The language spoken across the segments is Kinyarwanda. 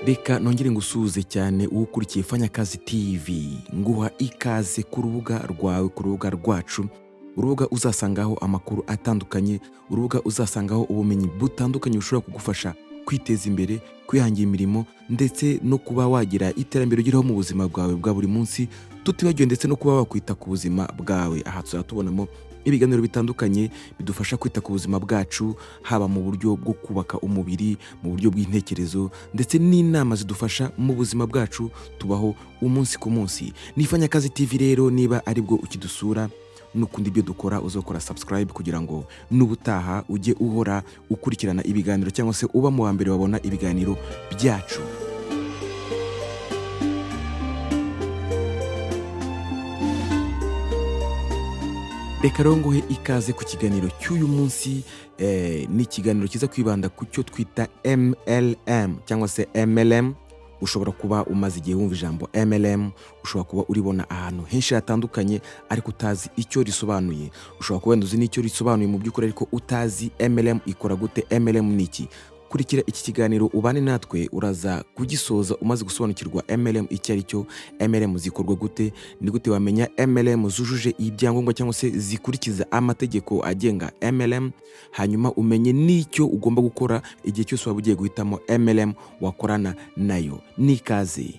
Reka nongere ngusuhuze cyane uwo ukurikiye Fanyakazi TV, nguha ikaze ku rubuga rwawe, ku rubuga rwacu, urubuga uzasangaho amakuru atandukanye, urubuga uzasangaho ubumenyi butandukanye bushobora kugufasha kwiteza imbere, kwihangira imirimo ndetse no kuba wagira iterambere ugeraho mu buzima bwawe bwa buri munsi, tutibagiwe ndetse no kuba wakwita ku buzima bwawe. Aha tuzaba tubonamo ibiganiro bitandukanye bidufasha kwita ku buzima bwacu, haba mu buryo bwo kubaka umubiri, mu buryo bw'intekerezo ndetse n'inama zidufasha mu buzima bwacu tubaho umunsi ku munsi. Ni Fanyakazi TV rero, niba aribwo ukidusura nukunda ibyo dukora, uzakora subscribe kugira ngo n'ubutaha ujye uhora ukurikirana ibiganiro cyangwa se uba mu wa mbere wabona ibiganiro byacu. Reka rero nguhe ikaze ku kiganiro cy'uyu munsi. Ni ikiganiro kiza kwibanda ku cyo twita MLM cyangwa se MLM. Ushobora kuba umaze igihe wumva ijambo MLM, ushobora kuba uribona ahantu henshi hatandukanye ariko utazi icyo risobanuye. Ushobora kuba wenda uzi n'icyo risobanuye mu by'ukuri ariko utazi MLM ikora gute, MLM ni iki. Kurikira iki kiganiro, ubane natwe, uraza kugisoza umaze gusobanukirwa MLM icyo ari cyo, MLM zikorwa gute, ni gute wamenya MLM zujuje ibyangombwa cyangwa se zikurikiza amategeko agenga MLM, hanyuma umenye n'icyo ugomba gukora igihe cyose waba ugiye guhitamo MLM wakorana nayo. N'ikaze.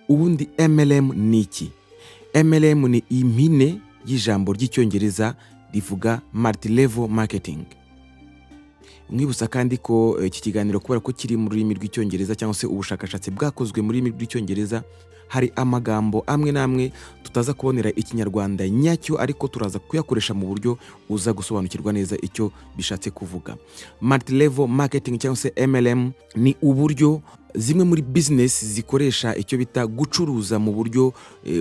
Ubundi MLM ni iki? MLM ni impine y'ijambo ry'Icyongereza rivuga multi level marketing. Mwibutsa kandi ko iki kiganiro, kubera ko kiri mu rurimi rw'Icyongereza cyangwa se ubushakashatsi bwakozwe mu rurimi rw'Icyongereza, hari amagambo amwe n'amwe tutaza kubonera Ikinyarwanda nyacyo, ariko turaza kuyakoresha mu buryo uza gusobanukirwa neza icyo bishatse kuvuga. Multi level marketing cyangwa se MLM ni uburyo zimwe muri business zikoresha icyo bita gucuruza mu buryo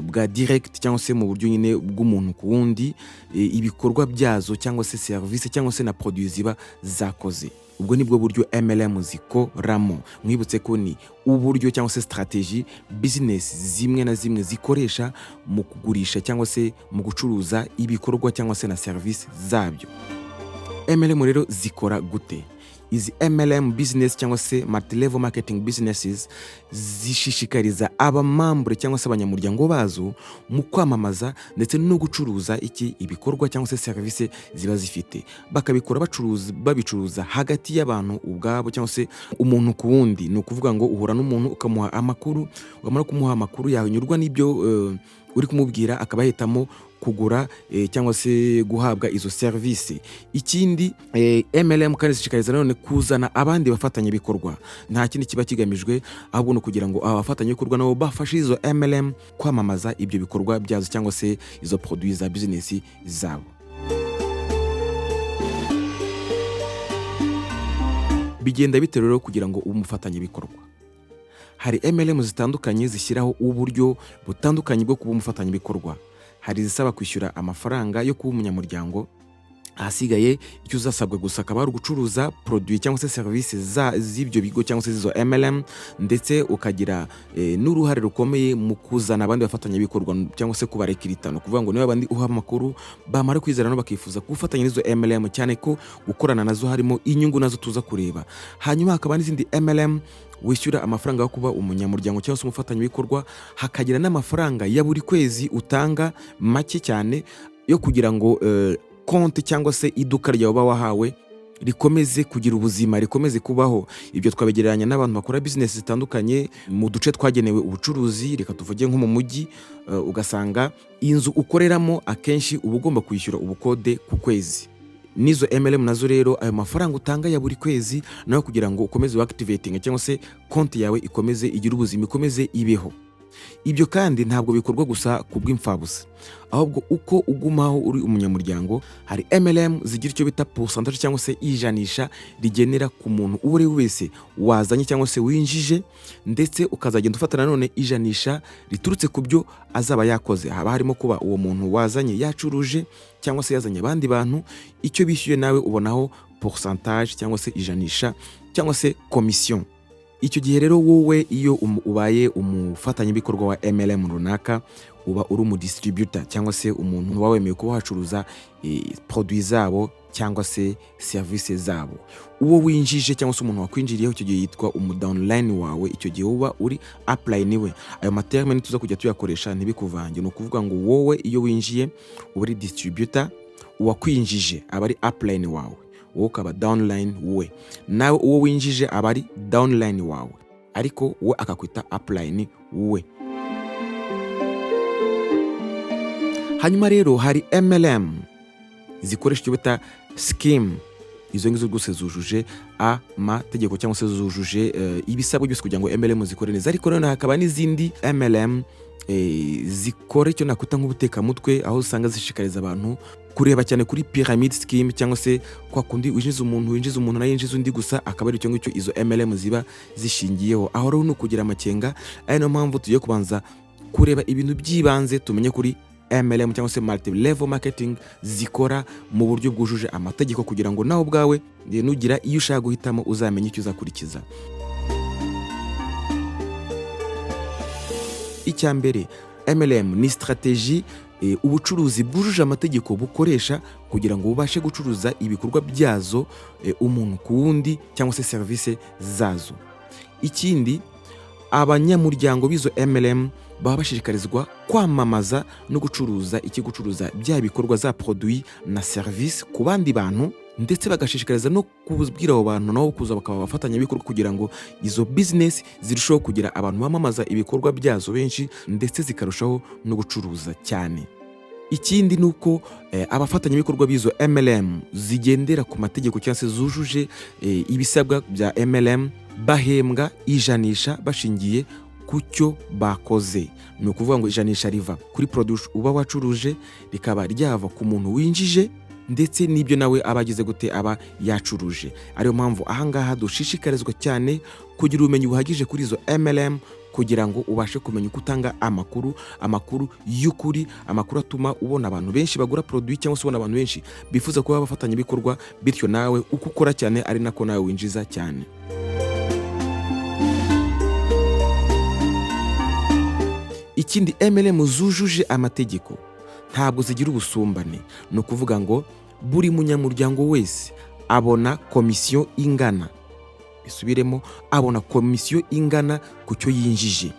bwa direct cyangwa se mu buryo nyine bw'umuntu ku wundi, ibikorwa byazo cyangwa se serivisi cyangwa se na produit ziba zakoze. Ubwo nibwo buryo MLM zikoramo. Mwibutse ko ni uburyo cyangwa se strategy business zimwe na zimwe zikoresha mu kugurisha cyangwa se mu gucuruza ibikorwa cyangwa se na serivisi zabyo. MLM rero zikora gute? Izi MLM business cyangwa se multi level marketing businesses zishishikariza abamambure cyangwa se abanyamuryango bazo mu kwamamaza ndetse no gucuruza iki? Ibikorwa cyangwa se serivisi ziba zifite, bakabikora bacuruza, babicuruza hagati y'abantu ubwabo cyangwa se umuntu ku wundi. Ni ukuvuga ngo uhura n'umuntu ukamuha amakuru, wamara kumuha amakuru yanyurwa n'ibyo uri kumubwira, akaba yahitamo kugura cyangwa se guhabwa izo serivisi. Ikindi, MLM kandi zishishikariza nanone kuzana abandi bafatanyabikorwa. Nta kindi kiba kigamijwe, ahubwo ni ukugira ngo aba bafatanyabikorwa nabo bafashe izo MLM kwamamaza ibyo bikorwa byazo cyangwa se izo produit za business zabo. Bigenda bite rero kugira ngo ube umufatanyabikorwa? Hari MLM zitandukanye zishyiraho uburyo butandukanye bwo kuba umufatanyabikorwa. Hari izisaba kwishyura amafaranga yo kuba umunyamuryango, ahasigaye icyo uzasabwa gusa akaba ari ugucuruza produit cyangwa se serivisi z'ibyo bigo cyangwa se z'izo MLM, ndetse ukagira n'uruhare rukomeye mu kuzana abandi bafatanyabikorwa cyangwa se kubarekirita. Ni ukuvuga ngo niba abandi uha amakuru bamara kwizera nabo bakifuza gufatanya n'izo MLM, cyane ko gukorana nazo harimo inyungu nazo tuza kureba. Hanyuma hakaba n'izindi MLM wishyura amafaranga yo kuba umunyamuryango cyangwa se umufatanyabikorwa, hakagira n'amafaranga ya buri kwezi utanga make cyane yo kugira ngo konti cyangwa se iduka ryawe uba wahawe rikomeze kugira ubuzima, rikomeze kubaho. Ibyo twabigereranya n'abantu bakora bizinesi zitandukanye mu duce twagenewe ubucuruzi, reka tuvuge nko mu mujyi, ugasanga inzu ukoreramo akenshi uba ugomba kwishyura ubukode ku kwezi. N'izo MLM nazo rero, ayo mafaranga utanga ya buri kwezi nayo kugira ngo ukomeze activating cyangwa se konti yawe ikomeze igire ubuzima, ikomeze ibeho. Ibyo kandi ntabwo bikorwa gusa ku bw'imfabusa, ahubwo uko ugumaho uri umunyamuryango, hari MLM zigira icyo bita pourcentage cyangwa se ijanisha rigenera ku muntu uwo ari we wese wazanye cyangwa se winjije, ndetse ukazagenda ufata nanone ijanisha riturutse ku byo azaba yakoze. Haba harimo kuba uwo muntu wazanye yacuruje cyangwa se yazanye abandi bantu, icyo bishyuye nawe ubonaho pourcentage cyangwa se ijanisha cyangwa se commission. Icyo gihe rero wowe iyo ubaye umufatanyabikorwa wa MLM runaka, uba uri umudistributor cyangwa se umuntu uba wemewe kuba wacuruza produit zabo cyangwa se serivisi zabo. Uwo winjije cyangwa se umuntu wakwinjiriyeho icyo gihe yitwa umudownline wawe. Icyo gihe uba uri upline we. Ayo materme nituza kujya tuyakoresha ntibikuvange. Ni ukuvuga ngo wowe iyo winjiye uba uri distributor, uwakwinjije aba ari upline wawe, wowe ukaba downline we. Nawe uwo winjije aba ari downline wawe, ariko we akakwita upline we. Hanyuma rero hari MLM zikoresha icyo bita scheme. Izo ngizo rwose zujuje amategeko cyangwa se zujuje ibisabwa byose kugira ngo MLM zikore neza. Ariko noneho hakaba n'izindi MLM zikora icyo nakwita nk'ubutekamutwe, aho usanga zishishikariza abantu kureba cyane kuri pyramid scheme, cyangwa se kwa kundi winjiza umuntu, winjiza umuntu, nawe yinjiza undi gusa, akaba ari icyo ngicyo izo MLM ziba zishingiyeho. Aho rero ni ukugira amakenga. Ari nayo mpamvu tugiye kubanza kureba ibintu by'ibanze tumenye kuri MLM cyangwa se multi level marketing zikora mu buryo bwujuje amategeko, kugira ngo nawe ubwawe nugira iyo ushaka guhitamo uzamenye icyo uzakurikiza. Icya mbere, MLM ni strategy ubucuruzi bwujuje amategeko bukoresha kugira ngo bubashe gucuruza ibikorwa byazo umuntu ku wundi cyangwa se serivisi zazo. Ikindi, abanyamuryango b'izo MLM baba bashishikarizwa kwamamaza no gucuruza iki? Gucuruza bya bikorwa, za produit na serivisi, ku bandi bantu, ndetse bagashishikariza no kubwira abo bantu nabo kuza bakaba abafatanyabikorwa, kugira ngo izo business zirusheho kugira abantu bamamaza ibikorwa byazo benshi, ndetse zikarushaho no gucuruza cyane. Ikindi ni uko abafatanyabikorwa b'izo MLM zigendera ku mategeko cyangwa se zujuje ibisabwa bya MLM bahembwa ijanisha bashingiye ku cyo bakoze. Ni ukuvuga ngo ijanisha riva kuri produit uba wacuruje, rikaba ryava ku muntu winjije, ndetse n'ibyo nawe aba agize gute, aba yacuruje. Ariyo mpamvu ahangaha dushishikarizwa cyane kugira ubumenyi buhagije kuri izo MLM, kugira ngo ubashe kumenya uko utanga amakuru, amakuru y'ukuri, amakuru atuma ubona abantu benshi bagura produit cyangwa se ubona abantu benshi bifuza kuba abafatanyabikorwa, bityo nawe uko ukora cyane ari nako nawe winjiza cyane. Ikindi, MLM zujuje amategeko ntabwo zigira ubusumbane. Ni ukuvuga ngo buri munyamuryango wese abona komisiyo ingana, bisubiremo, abona komisiyo ingana ku cyo yinjije.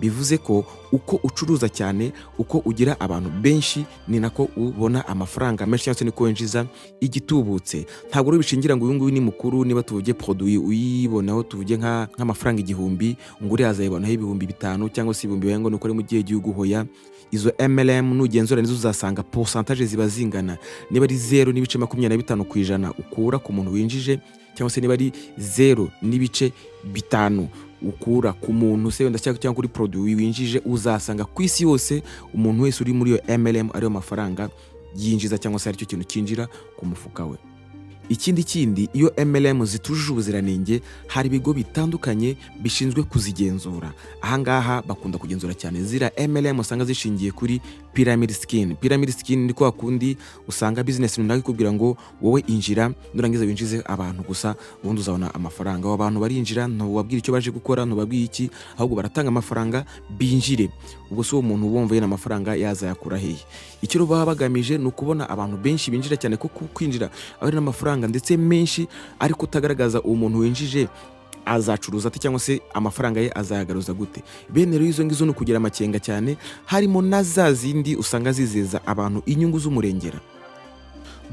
Bivuze ko uko ucuruza cyane, uko ugira abantu benshi, ni nako ubona amafaranga menshi cyangwa se niko winjiza igitubutse. Ntabwo rero bishingira ngo uyu nguyu ni mukuru, niba tuvuge produit uyibonaho tuvuge nk'amafaranga 1000, ngo uriya azayibonaho 5000 cyangwa se ibihumbi ngo nuko ari mu gihe gihugu. Hoya, izo MLM nugenzura nizo uzasanga pourcentage ziba zingana. Niba ari 0.25% ukura ku muntu winjije, cyangwa se niba ari 0.5 ukura ku muntu se wenda cyangwa kuri produit winjije, uzasanga ku isi yose umuntu wese uri muri iyo MLM ariyo mafaranga yinjiza cyangwa se aricyo kintu cyinjira ku mufuka we. Ikindi kindi, iyo MLM zitujuje ubuziranenge, hari ibigo bitandukanye bishinzwe kuzigenzura. Ahangaha bakunda kugenzura cyane ziriya MLM usanga zishingiye kuri pyramid scheme. Pyramid scheme ni kwa kundi usanga business runaka ikubwira ngo wowe injira, nurangiza winjize abantu gusa, ubundi uzabona amafaranga. Abo bantu barinjira, ntubabwira icyo baje gukora, ntubabwira iki, ahubwo baratanga amafaranga binjire. Ubwo si uwo muntu wumva yena amafaranga yazayakura hehe? Icyo rero baba bagamije ni ukubona abantu benshi binjira cyane, kuko kwinjira aba ari n'amafaranga ndetse menshi, ariko utagaragaza uwo muntu winjije azacuruza ate cyangwa se amafaranga ye azayagaruza gute. Bene rero izo ngizo ni ukugira amakenga cyane, harimo na za zindi usanga zizeza abantu inyungu z'umurengera.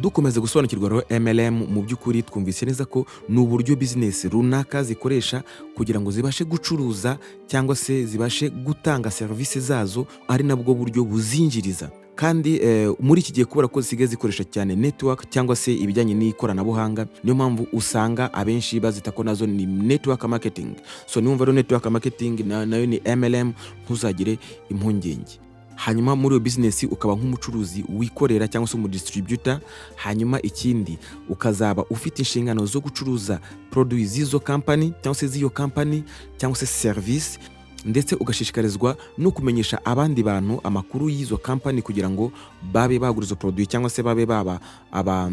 Dukomeza gusobanukirwa rero MLM, mu by'ukuri twumvise neza ko ni uburyo business runaka zikoresha kugira ngo zibashe gucuruza cyangwa se zibashe gutanga serivisi zazo, ari nabwo buryo buzinjiriza. Kandi muri iki gihe, kubera ko zisigaye zikoresha cyane network cyangwa se ibijyanye n'ikoranabuhanga, niyo mpamvu usanga abenshi bazita ko nazo ni network marketing. So niwumva rero network marketing nayo ni MLM, ntuzagire impungenge. Hanyuma muri iyo business ukaba nk'umucuruzi wikorera cyangwa se umudistributor. Hanyuma ikindi, ukazaba ufite inshingano zo gucuruza produit z'izo company cyangwa se z'iyo company cyangwa se service, ndetse ugashishikarizwa no kumenyesha abandi bantu amakuru y'izo company kugira ngo babe bagura izo produit cyangwa se babe baba aba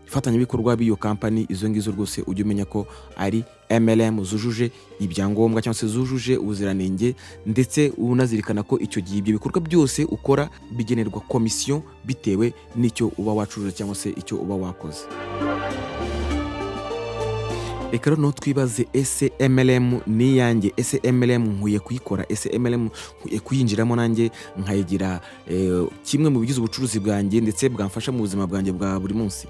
Abafatanyabikorwa b'iyo kampani, izo ngizo rwose ujye umenya ko ari MLM zujuje ibyangombwa cyangwa se zujuje ubuziranenge, ndetse unazirikana ko icyo gihe ibyo bikorwa byose ukora bigenerwa komisiyo bitewe n'icyo uba wacuruje cyangwa se icyo uba wakoze. Reka noneho twibaze: ese MLM ni iyanjye? Ese MLM nkwiye kuyikora? Ese MLM nkwiye kuyinjiramo nanjye nkayigira kimwe mu bigize ubucuruzi bwanjye, ndetse bwamfasha mu buzima bwanjye bwa buri munsi?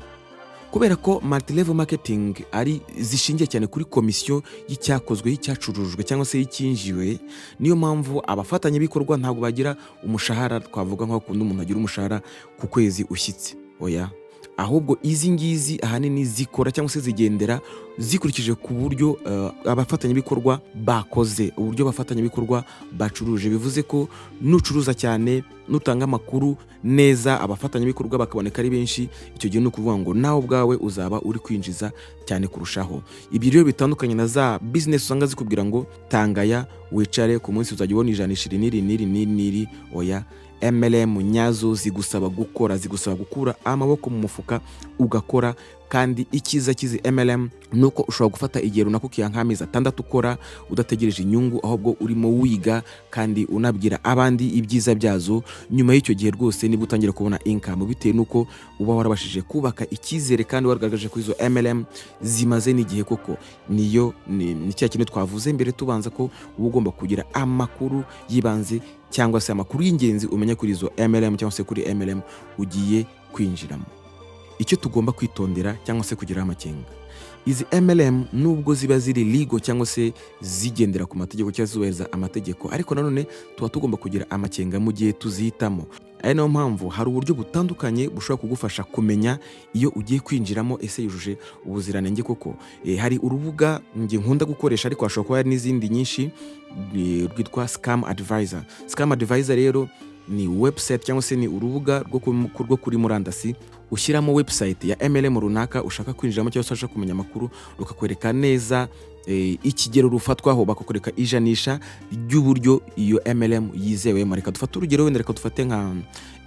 Kubera ko multi-level marketing ari zishingiye cyane kuri komisiyo y'icyakozwe, y'icyacurujwe cyangwa se y'icyinjiwe, niyo mpamvu abafatanyabikorwa ntabwo bagira umushahara, twavuga nk'aho kundi umuntu agira umushahara ku kwezi ushyitse. Oya, ahubwo izi ngizi ahanini zikora cyangwa se zigendera zikurikije ku buryo abafatanyabikorwa bakoze, uburyo abafatanyabikorwa bacuruje. Bivuze ko nucuruza cyane, nutanga amakuru neza, abafatanyabikorwa bakaboneka ari benshi, icyo gihe ni ukuvuga ngo nawe ubwawe uzaba uri kwinjiza cyane kurushaho. Ibi rero bitandukanye na za bizinesi usanga zikubwira ngo tangaya wicare, ku munsi uzajya ubona ijanisha iri n'iri n'iri n'iri n'iri. Oya, MLM nyazo zigusaba gukora, zigusaba gukura amaboko mu mufuka ugakora. Kandi icyiza cy'izi MLM ni uko ushobora gufata igihe runaka, ukiha nk'amezi 6 ukora udategereje inyungu, ahubwo urimo wiga kandi unabwira abandi ibyiza byazo. Nyuma y'icyo gihe rwose nibwo utangira kubona income, bitewe n'uko uba warabashije kubaka icyizere kandi waragaragaje ko izo MLM zimaze n'igihe koko. Niyo ni cya kintu twavuze mbere tubanza, ko uba ugomba kugira amakuru y'ibanze cyangwa se amakuru y'ingenzi umenya kuri izo MLM cyangwa se kuri MLM ugiye kwinjiramo. Icyo tugomba kwitondera cyangwa se kugiraho amakenga: izi MLM nubwo ziba ziri legal cyangwa se zigendera ku mategeko cyangwa zubahiriza amategeko, ariko nanone tuba tugomba kugira amakenga mu gihe tuzihitamo. Ari nayo mpamvu hari uburyo butandukanye bushobora kugufasha kumenya iyo ugiye kwinjiramo ese yujuje ubuziranenge koko. Hari urubuga njye nkunda gukoresha, ariko hashobora kuba hari n'izindi nyinshi, rwitwa Scam Advisor. Scam Advisor rero ni website cyangwa se ni urubuga rwo kuri murandasi. Ushyiramo website ya MLM runaka ushaka kwinjiramo cyangwa se ushaka kumenya amakuru, rukakwereka neza ikigero rufatwaho, bakakwereka ijanisha ry'uburyo iyo MLM yizewemo. Reka dufate urugero wenda, reka dufate nka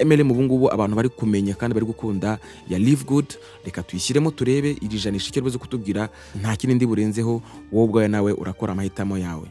MLM ubu ngubu abantu bari kumenya kandi bari gukunda ya Live Good. Reka tuyishyiremo turebe iri janisha icyo ribuze kutubwira. Nta kindi ndi burenzeho, wowe ubwawe nawe urakora amahitamo yawe.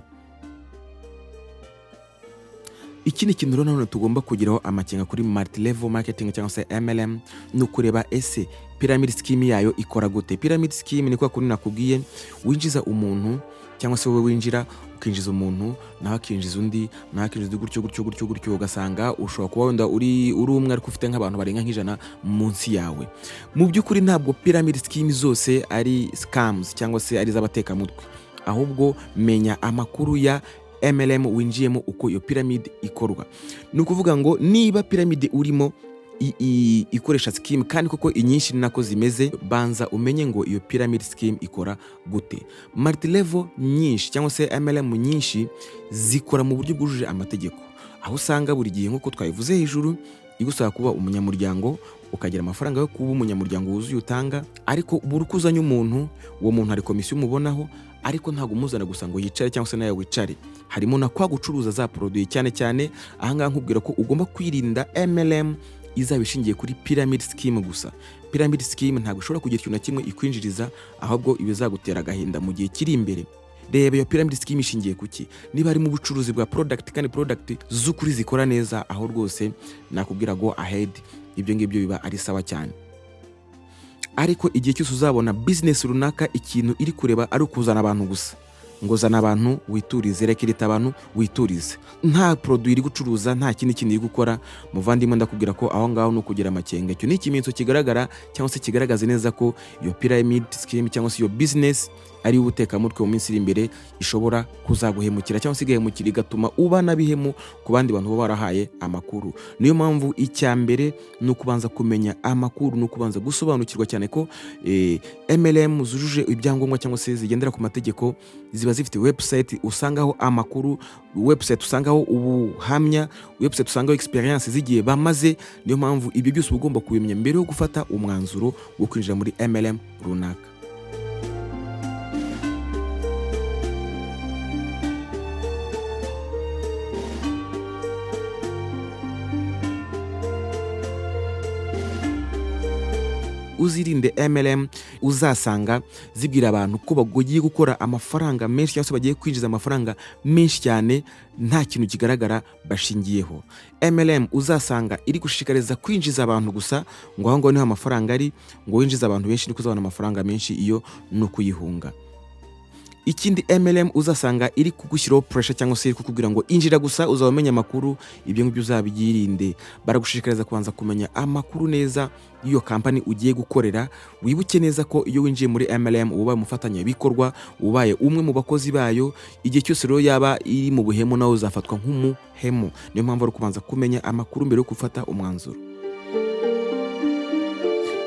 Ikindi kintu rero nanone tugomba kugiraho amakenga kuri multi level marketing cyangwa se MLM ni ukureba ese pyramid scheme yayo ikora gute. Pyramid scheme ni kwa kundi nakubwiye winjiza umuntu, cyangwa se wowe winjira ukinjiza umuntu, nawe akinjiza undi, nawe akinjiza undi, gutyo gutyo gutyo gutyo, ugasanga ushobora kuba wenda uri umwe ariko ufite nk'abantu barenga nk'100 munsi yawe. Mu by'ukuri ntabwo pyramid scheme zose ari scams cyangwa se ari iz'abatekamutwe, ahubwo menya amakuru ya MLM winjiyemo, uko iyo pyramid ikorwa. Ni ukuvuga ngo niba pyramid urimo ikoresha scheme, kandi koko inyinshi ni nako zimeze, banza umenye ngo iyo pyramid scheme ikora gute. Multi level nyinshi cyangwa se MLM nyinshi zikora mu buryo bwujuje amategeko, aho usanga buri gihe, nk'uko twabivuze hejuru, igusaba kuba umunyamuryango, ukagira amafaranga yo kuba umunyamuryango wuzuye utanga. Ariko buri uko uzanye umuntu, uwo muntu hari komisiyo umubonaho, ariko ntabwo umuzana gusa ngo yicare cyangwa se nawe wicare, harimo na kwa gucuruza za produit. Cyane cyane ahangaha nkubwira ko ugomba kwirinda MLM izaba ishingiye kuri pyramid scheme gusa. Pyramid scheme ntabwo ishobora kugira ikintu na kimwe ikwinjiriza, ahubwo ibizagutera agahinda mu gihe kiri imbere. Reba iyo pyramid scheme ishingiye kuki. Niba harimo ubucuruzi bwa product kandi product z'ukuri zikora neza, aho rwose nakubwira go ahead, ibyo ngibyo biba ari sawa cyane. Ariko igihe cyose uzabona business runaka ikintu iri kureba ari ukuzana abantu gusa, ngo zana abantu witurize, recruita abantu witurize, nta produit iri gucuruza, nta kindi kintu iri gukora, muvandimwe, ndakubwira ko aho ngaho ni ukugira amakenga. Icyo ni ikimenyetso kigaragara cyangwa se kigaragaza neza ko iyo pyramid scheme cyangwa se iyo business ari ubutekamutwe, mu minsi iri imbere ishobora kuzaguhemukira cyangwa se igahemukira, igatuma uba n'abihemu ku bandi bantu baba barahaye amakuru. Niyo mpamvu icya mbere ni ukubanza kumenya amakuru, ni ukubanza gusobanukirwa cyane ko MLM zujuje ibyangombwa cyangwa se zigendera ku mategeko ziba zifite website usangaho amakuru, website usangaho ubuhamya, website usangaho experience z'igihe bamaze. Niyo mpamvu ibyo byose uba ugomba kubimenya mbere yo gufata umwanzuro wo kwinjira muri MLM runaka. Uzirinde MLM uzasanga zibwira abantu ko bagiye gukora amafaranga menshi cyangwa se bagiye kwinjiza amafaranga menshi cyane nta kintu kigaragara bashingiyeho. MLM uzasanga iri gushishikariza kwinjiza abantu gusa, ngo aho ngaho niho amafaranga ari, ngo winjize abantu benshi niko uzabona amafaranga menshi. Iyo ni ukuyihunga. Ikindi, MLM uzasanga iri kugushyiraho pressure cyangwa se iri kukubwira ngo injira gusa uzaba umenya amakuru. Ibyo ngibyo uzabyirinde. Baragushishikariza kubanza kumenya amakuru neza y'iyo kampani ugiye gukorera. Wibuke neza ko iyo winjiye muri MLM uba ubaye umufatanyabikorwa, ubaye umwe mu bakozi bayo. Igihe cyose rero yaba iri mu buhemu, nawe uzafatwa nk'umuhemu. Niyo mpamvu ari ukubanza kumenya amakuru mbere yo gufata umwanzuro.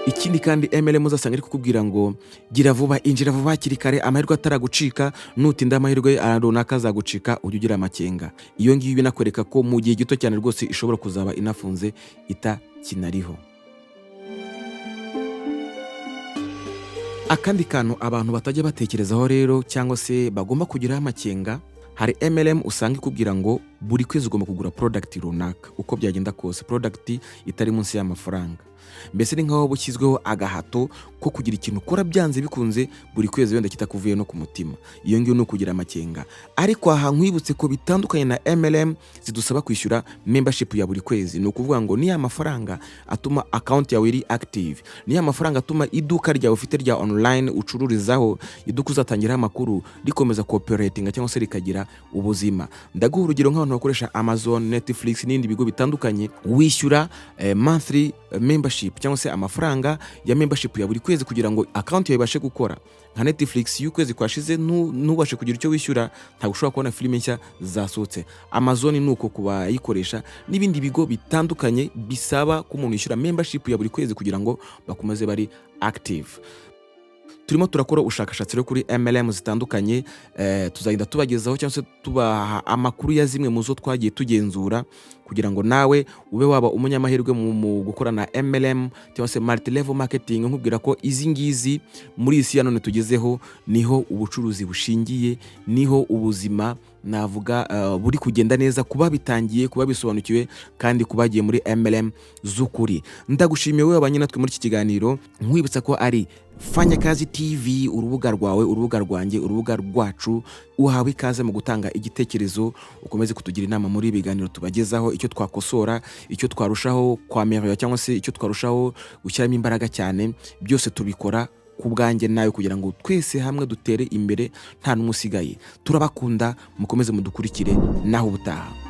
Ikindi kandi, MLM uzasanga iri kukubwira ngo gira vuba, injira vuba hakiri kare amahirwe ataragucika, nutinda amahirwe runaka azagucika, ujye ugira amakenga. Iyo ngiyo binakwereka ko mu gihe gito cyane rwose ishobora kuzaba inafunze, itakinariho. Akandi kantu abantu batajya batekerezaho rero cyangwa se bagomba kugiraho amakenga, hari MLM usanga ikubwira ngo buri kwezi ugomba kugura product runaka uko byagenda kose, product itari munsi y'amafaranga. Mbese ni nk'aho bushyizweho agahato ko kugira ikintu ukora byanze bikunze buri kwezi, wenda kitakuvuye no ku mutima. Iyo ngiyo ni ukugira amakenga. Ariko aha nkwibutse ko bitandukanye na MLM zidusaba kwishyura membership ya buri kwezi. Ni ukuvuga ngo ni ya mafaranga atuma account yawe iri active, ni ya mafaranga atuma iduka ryawe ufite rya online ucururizaho, iduka uzatangiraho amakuru, rikomeza cooperating cyangwa se rikagira ubuzima. Ndaguha urugero nk'abantu bakoresha Amazon, Netflix n'ibindi bigo bitandukanye. Wishyura monthly membership cyangwa se amafaranga ya membership ya buri kwezi kugira ngo account yawe ibashe gukora. Nka Netflix, iyo ukwezi kwashize ntubashe kugira icyo wishyura, ntabwo ushobora kubona filime nshya zasohotse. Amazon ni uko ku bayikoresha, n'ibindi bigo bitandukanye bisaba ko umuntu yishyura membership ya buri kwezi kugira ngo bakomeze bari active. Turimo turakora ubushakashatsi rero kuri MLM zitandukanye. Tuzagenda tubagezaho cyangwa se tubaha amakuru ya zimwe mu zo twagiye tugenzura kugira ngo nawe ube waba umunyamahirwe mu gukora na MLM cyangwa se multi level marketing. Nkubwira ko izi ngizi muri iyi si ya none tugezeho niho ubucuruzi bushingiye, niho ubuzima navuga buri kugenda neza kuba bitangiye kuba bisobanukiwe kandi kuba bagiye muri MLM z'ukuri. Ndagushimiye wowe wabanye natwe muri iki kiganiro. Nkwibutsa ko ari Fanya Kazi TV, urubuga rwawe, urubuga rwanjye, urubuga rwacu. Uhawe ikaze mu gutanga igitekerezo, ukomeze kutugira inama muri ibi biganiro tubagezaho, icyo twakosora, icyo twarushaho kwamerera cyangwa se icyo twarushaho gushyiramo imbaraga cyane. Byose tubikora ku bwanjye nawe kugira ngo twese hamwe dutere imbere, nta n'umwe usigaye. Turabakunda, mukomeze mudukurikire. Naho ubutaha.